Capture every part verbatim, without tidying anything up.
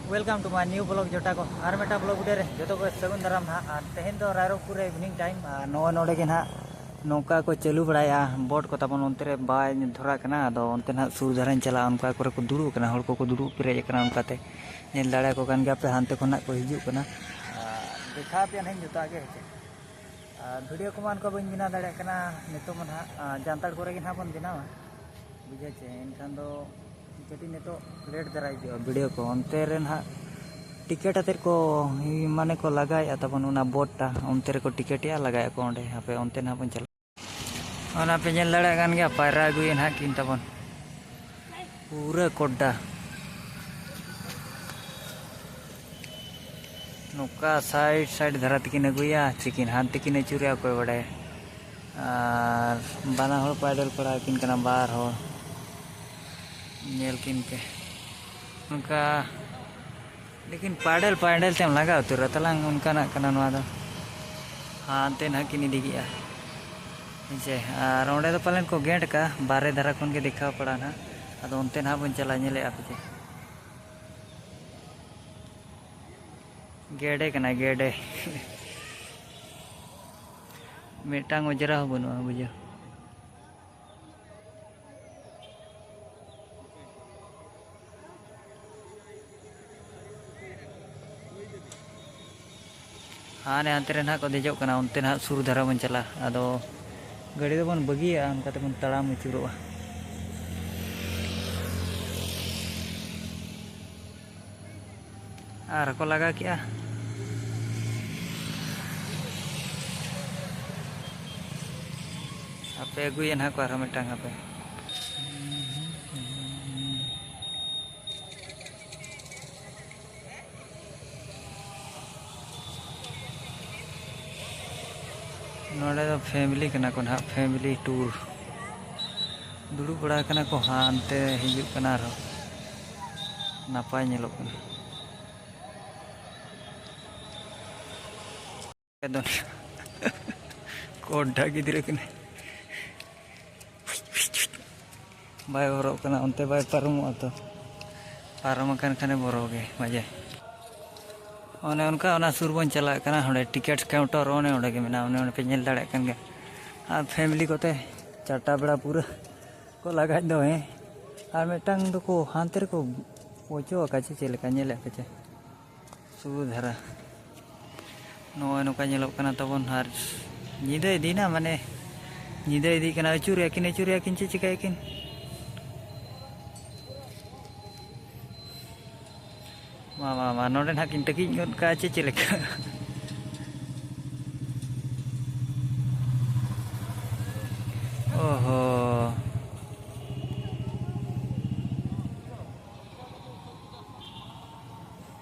Welcome to my new vlog ᱡᱚᱴᱟ ᱠᱚ, ᱟᱨ ᱢᱤᱫᱴᱟᱝ vlog video ᱨᱮ ᱡᱚᱛᱚ ᱠᱚ ᱥᱟᱹᱜᱩᱱ ᱫᱟᱨᱟᱢ ᱱᱟᱦᱟᱜ᱾ ᱟᱨ ᱛᱮᱦᱮᱧ ᱫᱚ ᱨᱟᱭᱨᱚᱝᱯᱩᱨ ᱨᱮ evening time, ᱟᱨ ᱱᱚᱜᱼᱚᱭ ᱱᱚᱰᱮ ᱜᱮ ᱱᱟᱦᱟᱜ ᱱᱚᱝᱠᱟ ᱠᱚ ᱪᱟᱹᱞᱩ ᱵᱟᱲᱟᱭᱟ boat ᱠᱚ ᱛᱟᱵᱚᱱ, ᱚᱱᱛᱮ ᱨᱮ ᱵᱟᱭ ᱫᱷᱚᱨᱟᱜ ᱠᱟᱱᱟ, ᱟᱫᱚ ᱚᱱᱛᱮ ᱱᱟᱦᱟᱜ ᱥᱩᱨ ᱫᱷᱟᱨᱟᱧ ᱪᱟᱞᱟᱜᱼᱟ᱾ ᱚᱱᱠᱟ ᱠᱚᱨᱮ ᱠᱚ ᱫᱩᱲᱩᱵ ᱟᱠᱟᱱᱟ, ᱦᱚᱲ ᱠᱚᱠᱚ ᱫᱩᱲᱩᱵ ᱯᱮᱨᱮᱡ ᱟᱠᱟᱱᱟ, ᱚᱱᱠᱟᱛᱮ ᱧᱮᱞ ᱫᱟᱲᱮᱭᱟᱠᱚ ᱠᱟᱱ ᱜᱮᱭᱟ ᱯᱮ, ᱦᱟᱱᱛᱮ ᱠᱷᱚᱱᱟᱜ ᱠᱚ ᱦᱤᱡᱩᱜ ᱠᱟᱱᱟ᱾ ᱟᱨ ᱫᱮᱠᱷᱟᱣ ᱟᱯᱮᱭᱟ ᱱᱟᱦᱟᱜ ᱡᱚᱛᱚᱣᱟᱜ ᱜᱮ, ᱦᱮᱸ ᱪᱮ᱾ ᱟᱨ video ᱠᱚᱢᱟ ᱚᱱᱠᱟ ᱵᱟᱹᱧ ᱵᱮᱱᱟᱣ ᱫᱟᱲᱮᱭᱟᱜ ᱠᱟᱱᱟ ᱱᱤᱛᱚᱜ ᱢᱟ ᱱᱟᱦᱟᱜ, ᱟᱨ ᱡᱟᱱᱛᱟᱲ ᱠᱚᱨᱮ ᱜᱮ ᱱᱟᱦᱟᱜ ᱵᱚᱱ ᱵᱮᱱᱟᱣᱟ, ᱵᱩᱡᱷᱟᱹᱣ ᱪᱮ᱾ ᱮᱱᱠᱷᱟᱱ ᱫᱚ ᱠᱟᱹᱴᱤᱡ ᱱᱤᱛᱚᱜ late ᱫᱷᱟᱨᱟ ᱦᱤᱡᱩᱜᱼᱟ video ᱠᱚ᱾ ᱚᱱᱛᱮ ᱨᱮ ᱱᱟᱦᱟᱜ ᱴᱤᱠᱤᱴ ᱟᱛᱮᱫ ᱠᱚ, ᱢᱟᱱᱮ ᱠᱚ ᱞᱟᱜᱟᱭᱮᱫᱼᱟ ᱛᱟᱵᱚᱱ ᱚᱱᱟ boat ᱴᱟ, ᱚᱱᱛᱮ ᱨᱮᱠᱚ ᱴᱤᱠᱤᱴᱮᱜᱼᱟ, ᱞᱟᱜᱟᱭᱮᱫᱼᱟ ᱠᱚ ᱚᱸᱰᱮ᱾ ᱦᱟᱯᱮ ᱚᱱᱛᱮ ᱱᱟᱦᱟᱜ ᱵᱚᱱ ᱪᱟᱞᱟᱜᱼᱟ᱾ ᱚᱱᱟ ᱯᱮ ᱧᱮᱞ ᱫᱟᱲᱮᱭᱟᱜ ᱠᱟᱱ ᱜᱮᱭᱟ, ᱯᱟᱭᱨᱟ ᱟᱹᱜᱩᱭᱮᱫ ᱱᱟᱦᱟᱜ ᱠᱤᱱ ᱛᱟᱵᱚᱱ ᱯᱩᱨᱟᱹ ᱠᱚᱰᱰᱟ᱾ ᱱᱚᱝᱠᱟ side side ᱫᱷᱟᱨᱟ ᱛᱮᱠᱤᱱ ᱟᱹᱜᱩᱭᱟ, ᱪᱤᱠᱤᱱ ᱦᱟᱱᱛᱮ ᱠᱤᱱ ᱟᱹᱪᱩᱨᱮᱜᱼᱟ, ᱚᱠᱚᱭ ᱵᱟᱰᱟᱭ᱾ ᱟᱨ ᱵᱟᱱᱟ ᱦᱚᱲ ᱯᱟᱭᱰᱚᱞ ᱠᱚᱲᱟ ᱠᱤᱱ ᱠᱟᱱᱟ, ᱵᱟᱨ ᱦᱚᱲ᱾ ᱧᱮᱞ ᱠᱤᱱ ᱯᱮ᱾ ᱱᱚᱝᱠᱟ, ᱞᱮᱠᱤᱱ ᱯᱟᱭᱰᱚᱞ ᱯᱟᱭᱰᱚᱞ ᱛᱮᱢ ᱞᱟᱸᱜᱟ ᱩᱛᱟᱹᱨᱚᱜᱼᱟ ᱛᱟᱞᱟᱝ, ᱚᱱᱠᱟᱱᱟᱜ ᱠᱟᱱᱟ ᱱᱚᱣᱟ ᱫᱚ᱾ ᱦᱟᱱᱛᱮ ᱱᱟᱦᱟᱜ ᱠᱤᱱ ᱤᱫᱤ ᱠᱮᱜᱼᱟ᱾ ᱦᱮᱸ ᱪᱮ? ᱟᱨ ᱚᱸᱰᱮ ᱫᱚ ᱯᱟᱞᱮᱱ ᱠᱚ ᱜᱮᱴ ᱠᱟᱜᱼᱟ, ᱵᱟᱨᱦᱮ ᱫᱷᱟᱨᱟ ᱠᱷᱚᱱ ᱜᱮ ᱫᱮᱠᱷᱟᱣ ᱯᱟᱲᱟᱜᱼᱟ ᱱᱟᱦᱟᱜ᱾ ᱟᱫᱚ ᱚᱱᱛᱮ ᱱᱟᱦᱟᱜ ᱵᱚᱱ ᱪᱟᱞᱟᱜᱼᱟ, ᱧᱮᱞᱮᱜᱼᱟ ᱯᱮ ᱪᱮ? ᱜᱮᱰᱮ ᱠᱟᱱᱟᱭ, ᱜᱮᱰᱮ᱾ ᱢᱤᱫᱴᱟᱝ ᱚᱡᱽᱨᱟ ᱦᱚᱸ ᱵᱟᱹᱱᱩᱜᱼᱟ, ᱵᱩᱡᱷᱟᱹᱣ᱾ ᱦᱟᱱᱮ ᱦᱟᱱᱛᱮ ᱨᱮ ᱱᱟᱦᱟᱜ ᱠᱚ ᱫᱮᱡᱚᱜ ᱠᱟᱱᱟ, ᱚᱱᱛᱮ ᱱᱟᱦᱟᱜ ᱥᱩᱨ ᱫᱷᱟᱨᱟ ᱵᱚᱱ ᱪᱟᱞᱟᱜᱼᱟ᱾ ᱟᱫᱚ ᱜᱟᱹᱰᱤ ᱫᱚᱵᱚᱱ ᱵᱟᱹᱜᱤᱭᱟᱜᱼᱟ, ᱚᱱᱠᱟ ᱛᱮᱵᱚᱱ ᱛᱟᱲᱟᱢ ᱟᱹᱪᱩᱨᱚᱜᱼᱟ᱾ ᱟᱨ ᱠᱚ ᱞᱟᱜᱟ ᱠᱮᱜᱼᱟ᱾ ᱦᱟᱯᱮ ᱟᱹᱜᱩᱭᱟ ᱱᱟᱦᱟᱜ ᱠᱚ ᱟᱨᱦᱚᱸ ᱢᱤᱫᱴᱟᱝ, ᱦᱟᱯᱮ᱾ ᱱᱚᱰᱮ ᱫᱚ family ᱠᱟᱱᱟ ᱠᱚ ᱱᱟᱦᱟᱜ, family tour᱾ ᱫᱩᱲᱩᱵ ᱵᱟᱲᱟ ᱠᱟᱱᱟ ᱠᱚ, ᱦᱟᱱᱛᱮ ᱦᱤᱡᱩᱜ ᱠᱟᱱᱟ ᱟᱨᱦᱚᱸ᱾ ᱱᱟᱯᱟᱭ ᱧᱮᱞᱚᱜ ᱠᱟᱱᱟ᱾ ᱠᱚᱰᱰᱟ ᱜᱤᱫᱽᱨᱟᱹ ᱠᱟᱱᱟᱭ᱾ ᱵᱟᱭ ᱦᱚᱨᱚᱜ ᱠᱟᱱᱟ, ᱚᱱᱛᱮ ᱵᱟᱭ ᱯᱟᱨᱚᱢᱚᱜᱼᱟ ᱛᱚ᱾ ᱯᱟᱨᱚᱢ ᱟᱠᱟᱱ ᱠᱷᱟᱱᱮ ᱵᱚᱨᱚ ᱜᱮ ᱢᱟᱡᱮ᱾ ᱚᱱᱮ ᱚᱱᱠᱟ ᱚᱱᱟ ᱥᱩᱨ ᱵᱚᱱ ᱪᱟᱞᱟᱜ ᱠᱟᱱᱟ, ᱚᱸᱰᱮ ᱴᱤᱠᱤᱴ ᱠᱟᱣᱩᱱᱴᱟᱨ ᱚᱱᱮ ᱚᱸᱰᱮ ᱜᱮ ᱢᱮᱱᱟᱜᱼᱟ, ᱚᱱᱮ ᱚᱸᱰᱮ ᱯᱮ ᱧᱮᱞ ᱫᱟᱲᱮᱭᱟᱜ ᱠᱟᱱ ᱜᱮᱭᱟ᱾ ᱟᱨ ᱯᱷᱮᱢᱤᱞᱤ ᱠᱚᱛᱮ ᱪᱟᱨᱴᱟ ᱵᱮᱲᱟ ᱯᱩᱨᱟᱹ ᱠᱚ ᱞᱟᱜᱟᱭᱮᱫ ᱫᱚ, ᱦᱮᱸ᱾ ᱟᱨ ᱢᱤᱫᱴᱟᱝ ᱫᱚᱠᱚ ᱦᱟᱱᱛᱮ ᱨᱮᱠᱚ ᱚᱪᱚ ᱟᱠᱟᱫ ᱪᱮ ᱪᱮᱫ ᱞᱮᱠᱟ, ᱧᱮᱞᱮᱫ ᱯᱮ ᱪᱮ? ᱥᱩᱨ ᱫᱷᱟᱨᱟ᱾ ᱱᱚᱜᱼᱚᱭ ᱱᱚᱝᱠᱟ ᱧᱮᱞᱚᱜ ᱠᱟᱱᱟ ᱛᱟᱵᱚᱱ, ᱟᱨ ᱧᱤᱫᱟᱹ ᱤᱫᱤᱭᱮᱱᱟ, ᱢᱟᱱᱮ ᱧᱤᱫᱟᱹ ᱤᱫᱤᱜ ᱠᱟᱱᱟ, ᱟᱹᱪᱩᱨᱮᱜᱼᱟ ᱠᱤᱱ, ᱟᱹᱪᱩᱨᱮᱜᱼᱟ ᱠᱤᱱ, ᱪᱮᱫ ᱪᱤᱠᱟᱹᱭᱮᱫ ᱠᱤᱱ? ᱢᱟ, ᱢᱟ, ᱢᱟ, ᱱᱚᱰᱮ ᱱᱟᱦᱟᱜ ᱠᱤᱱ ᱛᱟᱹᱠᱤᱡ ᱜᱚᱫ ᱠᱟᱜᱼᱟ ᱪᱮ ᱪᱮᱫ ᱞᱮᱠᱟ? ᱚᱦᱚ᱾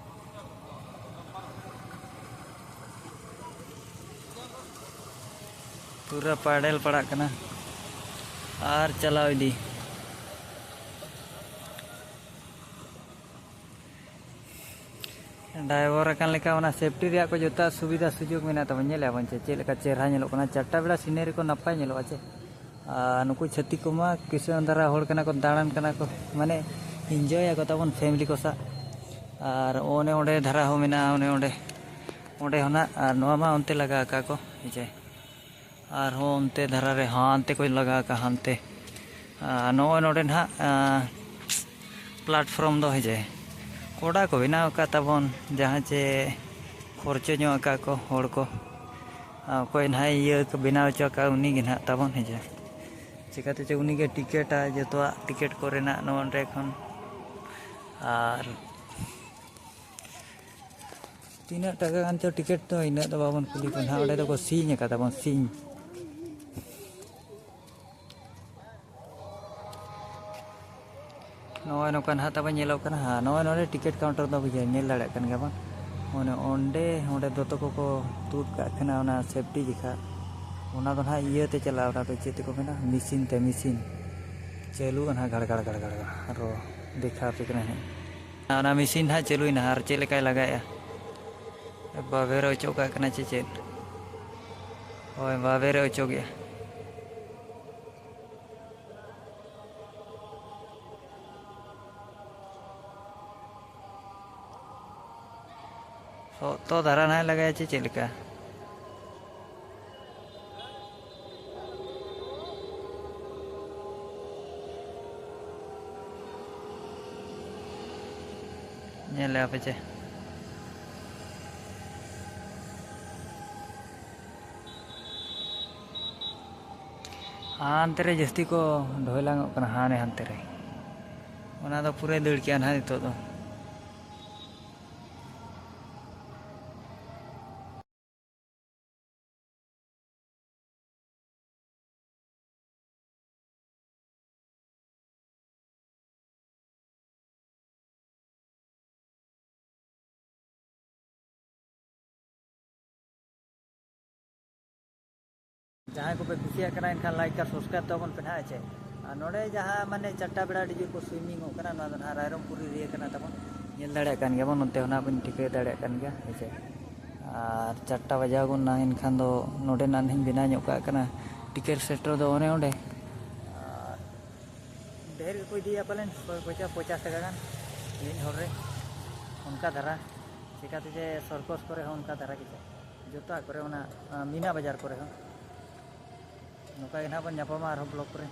ᱯᱩᱨᱟᱹ ᱯᱟᱭᱰᱮᱞ ᱯᱟᱲᱟᱜ ᱠᱟᱱᱟ ᱟᱨ ᱪᱟᱞᱟᱣ ᱤᱫᱤ᱾ ᱰᱟᱭᱵᱚᱨ ᱟᱠᱟᱱ ᱞᱮᱠᱟ ᱚᱱᱟ ᱥᱮᱯᱴᱤ ᱨᱮᱭᱟᱜ ᱠᱚ ᱡᱚᱛᱚ ᱥᱩᱵᱤᱫᱷᱟ ᱥᱩᱡᱳᱜᱽ ᱢᱮᱱᱟᱜ ᱛᱟᱵᱚᱱ᱾ ᱧᱮᱞᱮᱫ ᱵᱚᱱ ᱪᱮ ᱪᱮᱫ ᱞᱮᱠᱟ ᱪᱮᱦᱨᱟ ᱧᱮᱞᱚᱜ ᱠᱟᱱᱟ, ᱪᱟᱨᱴᱟ ᱵᱮᱲᱟ ᱥᱤᱱᱟᱨᱤ ᱠᱚ ᱱᱟᱯᱟᱭ ᱧᱮᱞᱚᱜᱼᱟ ᱪᱮ᱾ ᱟᱨ ᱱᱩᱠᱩ ᱪᱷᱟᱹᱛᱤᱠ ᱠᱚᱢᱟ ᱠᱤᱥᱟᱹᱬ ᱫᱷᱟᱨᱟ ᱦᱚᱲ ᱠᱟᱱᱟ ᱠᱚ, ᱫᱟᱬᱟᱱ ᱠᱟᱱᱟ ᱠᱚ, ᱢᱟᱱᱮ ᱤᱱᱡᱚᱭ ᱟᱠᱚ ᱛᱟᱵᱚᱱ ᱯᱷᱮᱢᱤᱞᱤ ᱠᱚ ᱥᱟᱶ᱾ ᱟᱨ ᱚᱱᱮ ᱚᱸᱰᱮ ᱫᱷᱟᱨᱟ ᱦᱚᱸ ᱢᱮᱱᱟᱜᱼᱟ, ᱚᱱᱮ ᱚᱸᱰᱮ, ᱚᱸᱰᱮ ᱦᱚᱸ ᱱᱟᱜ, ᱟᱨ ᱱᱚᱣᱟ ᱢᱟ ᱚᱱᱛᱮ ᱞᱟᱜᱟ ᱟᱠᱟᱫ ᱠᱚ ᱦᱮᱸᱪᱮ᱾ ᱟᱨᱦᱚᱸ ᱚᱱᱛᱮ ᱫᱷᱟᱨᱟ ᱨᱮ ᱦᱟᱱᱛᱮ ᱠᱚ ᱞᱟᱜᱟ ᱟᱠᱟᱫ, ᱦᱟᱱᱛᱮ᱾ ᱟᱨ ᱱᱚᱜᱼᱚᱭ ᱱᱚᱰᱮ ᱱᱟᱦᱟᱜ, ᱟᱸ, ᱯᱞᱟᱴᱯᱷᱨᱚᱢ ᱫᱚ ᱦᱮᱸᱪᱮ, ᱠᱚᱰᱟ ᱠᱚ ᱵᱮᱱᱟᱣ ᱟᱠᱟᱫ ᱛᱟᱵᱚᱱ, ᱡᱟᱦᱟᱸ ᱪᱮ ᱠᱷᱚᱨᱪᱚ ᱧᱚᱜ ᱟᱠᱟᱫ ᱠᱚ ᱦᱚᱲ ᱠᱚ᱾ ᱟᱨ ᱚᱠᱚᱭ ᱱᱟᱦᱟᱜ ᱤᱭᱟᱹ ᱠᱚ ᱵᱮᱱᱟᱣ ᱦᱚᱪᱚ ᱟᱠᱟᱫ, ᱩᱱᱤ ᱜᱮ ᱱᱟᱦᱟᱜ ᱛᱟᱵᱚᱱ ᱦᱮᱸᱪᱮ᱾ ᱪᱤᱠᱟᱹᱛᱮ ᱪᱚ ᱩᱱᱤ ᱜᱮ ᱴᱤᱠᱤᱴᱟ, ᱡᱚᱛᱚᱣᱟᱜ ᱴᱤᱠᱤᱴ ᱠᱚᱨᱮᱱᱟᱜ ᱱᱚᱜᱼᱚ ᱱᱚᱰᱮ ᱠᱷᱚᱱ᱾ ᱟᱨ ᱛᱤᱱᱟᱹᱜ ᱴᱟᱠᱟ ᱜᱟᱱ ᱪᱚ ᱴᱤᱠᱤᱴ ᱫᱚ, ᱤᱱᱟᱹᱜ ᱫᱚ ᱵᱟᱵᱚᱱ ᱠᱩᱞᱤ ᱠᱚᱣᱟ ᱱᱟᱦᱟᱜ᱾ ᱚᱸᱰᱮ ᱫᱚᱠᱚ ᱥᱤᱧ ᱟᱠᱟᱫᱟ ᱵᱚᱱ, ᱥᱤᱧ᱾ ᱱᱚᱜᱼᱚᱭ ᱱᱚᱝᱠᱟ ᱱᱟᱦᱟᱜ ᱛᱟᱵᱚᱱ ᱧᱮᱞᱚᱜ ᱠᱟᱱᱟ᱾ ᱦᱟᱸ, ᱱᱚᱜᱼᱚᱭ ᱱᱚᱰᱮ ᱴᱤᱠᱤᱴ ᱠᱟᱣᱩᱱᱴᱟᱨ ᱫᱚ ᱵᱩᱡᱷᱟᱹᱣ, ᱧᱮᱞ ᱫᱟᱲᱮᱭᱟᱜ ᱠᱟᱱ ᱜᱮᱭᱟ ᱵᱚᱱ᱾ ᱚᱱᱮ ᱚᱸᱰᱮ, ᱚᱸᱰᱮ ᱫᱚᱛᱚ ᱠᱚᱠᱚ ᱛᱩᱫ ᱠᱟᱜ ᱠᱟᱱᱟ ᱚᱱᱟ ᱥᱮᱯᱴᱤ ᱡᱮᱠᱷᱟ᱾ ᱚᱱᱟ ᱫᱚ ᱱᱟᱦᱟᱜ ᱤᱭᱟᱹᱛᱮ ᱪᱟᱞᱟᱜᱼᱟ, ᱚᱱᱟ ᱫᱚ ᱪᱮᱫ ᱛᱮᱠᱚ ᱢᱮᱱᱟ? ᱢᱮᱥᱤᱱ ᱛᱮ, ᱢᱮᱥᱤᱱ᱾ ᱪᱟᱹᱞᱩᱜᱼᱟ ᱱᱟᱦᱟᱜ ᱜᱟᱲ ᱜᱟᱲ ᱜᱟᱲ ᱜᱟᱲ ᱜᱟᱲ᱾ ᱟᱨᱚ ᱫᱮᱠᱷᱟᱣ ᱟᱯᱮ ᱠᱟᱱᱟ ᱦᱟᱸᱜ᱾ ᱚᱱᱟ ᱢᱮᱥᱤᱱ ᱱᱟᱦᱟᱜ ᱪᱟᱹᱞᱩᱭᱮᱱᱟ ᱟᱨ ᱪᱮᱫ ᱞᱮᱠᱟᱭ ᱞᱟᱜᱟᱭᱮᱜᱼᱟ᱾ ᱵᱟᱵᱮᱨ ᱚᱪᱚᱜ ᱠᱟᱜ ᱠᱟᱱᱟ ᱪᱮ ᱪᱮᱫ? ᱦᱳᱭ, ᱵᱟᱵᱮᱨᱮ ᱚᱪᱚᱜᱮᱜᱼᱟ᱾ ᱥᱚᱠᱛᱚ ᱫᱷᱟᱨᱟ ᱱᱟᱦᱟᱜ ᱞᱟᱜᱟᱭᱟ ᱪᱮ ᱪᱮᱫ ᱞᱮᱠᱟ? ᱧᱮᱞ ᱞᱮᱭᱟ ᱯᱮ ᱪᱮ? ᱦᱟᱱᱛᱮ ᱨᱮ ᱡᱟᱹᱥᱛᱤ ᱠᱚ ᱰᱷᱚᱭᱞᱟᱝᱚᱜ ᱠᱟᱱᱟ, ᱦᱟᱱᱮ ᱦᱟᱱᱛᱮ ᱨᱮ᱾ ᱚᱱᱟ ᱫᱚ ᱯᱩᱨᱟᱹᱭ ᱫᱟᱹᱲ ᱠᱮᱜᱼᱟ ᱱᱟᱦᱟᱜ ᱱᱤᱛᱚᱜ ᱫᱚ᱾ ᱡᱟᱦᱟᱸᱭ ᱠᱚᱯᱮ ᱠᱩᱥᱤᱭᱟᱜ ᱠᱟᱱᱟ, ᱮᱱᱠᱷᱟᱱ like ᱟᱨ subscribe ᱛᱟᱵᱚᱱ ᱯᱮ ᱱᱟᱦᱟᱜ, ᱦᱮᱸ ᱪᱮ? ᱟᱨ ᱱᱚᱰᱮ ᱡᱟᱦᱟᱸ ᱢᱟᱱᱮ ᱪᱟᱨᱴᱟ ᱵᱮᱲᱟ ᱟᱹᱰᱤ ᱡᱳᱨ ᱠᱚ swimming ᱚᱜ ᱠᱟᱱᱟ, ᱱᱚᱣᱟ ᱫᱚ ᱱᱟᱦᱟᱜ ᱨᱟᱭᱨᱚᱝᱯᱩᱨ area ᱠᱟᱱᱟ ᱛᱟᱵᱚᱱ᱾ ᱧᱮᱞ ᱫᱟᱲᱮᱭᱟᱜ ᱠᱟᱱ ᱜᱮᱭᱟ ᱵᱚᱱ, ᱱᱚᱛᱮ ᱦᱚᱸ ᱱᱟᱦᱟᱜ ᱵᱚᱱ ᱴᱷᱤᱠᱟᱹ ᱫᱟᱲᱮᱭᱟᱜ ᱠᱟᱱ ᱜᱮᱭᱟ, ᱦᱮᱸ ᱪᱮ? ᱟᱨ ᱪᱟᱨᱴᱟ ᱵᱟᱡᱟᱣ ᱜᱚᱫ ᱱᱟ, ᱮᱱᱠᱷᱟᱱ ᱫᱚ ᱱᱚᱰᱮ ᱱᱟᱜ ᱤᱧ ᱵᱮᱱᱟᱣ ᱧᱚᱜ ᱠᱟᱜ ᱠᱟᱱᱟ᱾ Ticket center ᱫᱚ ᱚᱱᱮ ᱚᱸᱰᱮ᱾ ᱟᱨ ᱰᱷᱮᱨ ᱜᱮᱠᱚ ᱤᱫᱤᱭᱟ ᱯᱟᱞᱮᱱ, ᱥᱚᱭ ᱯᱚᱧᱪᱟᱥ, ᱯᱚᱧᱪᱟᱥ ᱴᱟᱠᱟ ᱜᱟᱱ ᱢᱤᱫ ᱦᱚᱲ ᱨᱮ, ᱚᱱᱠᱟ ᱫᱷᱟᱨᱟ᱾ ᱪᱤᱠᱟᱹᱛᱮ ᱡᱮ circus ᱠᱚᱨᱮ ᱦᱚᱸ ᱚᱱᱠᱟ ᱫᱷᱟᱨᱟ ᱜᱮ ᱪᱮ, ᱡᱚᱛᱚᱣᱟᱜ ᱠᱚᱨᱮ ᱚᱱᱟ, ᱟ, ᱢᱤᱱᱟ ᱵᱟᱡᱟᱨ ᱠᱚᱨᱮ ᱦᱚᱸ ᱱᱚᱝᱠᱟ ᱜᱮ ᱱᱟᱦᱟᱜ ᱵᱚᱱ ᱧᱟᱯᱟᱢᱟ ᱟᱨᱦᱚᱸ vlog ᱠᱚᱨᱮ᱾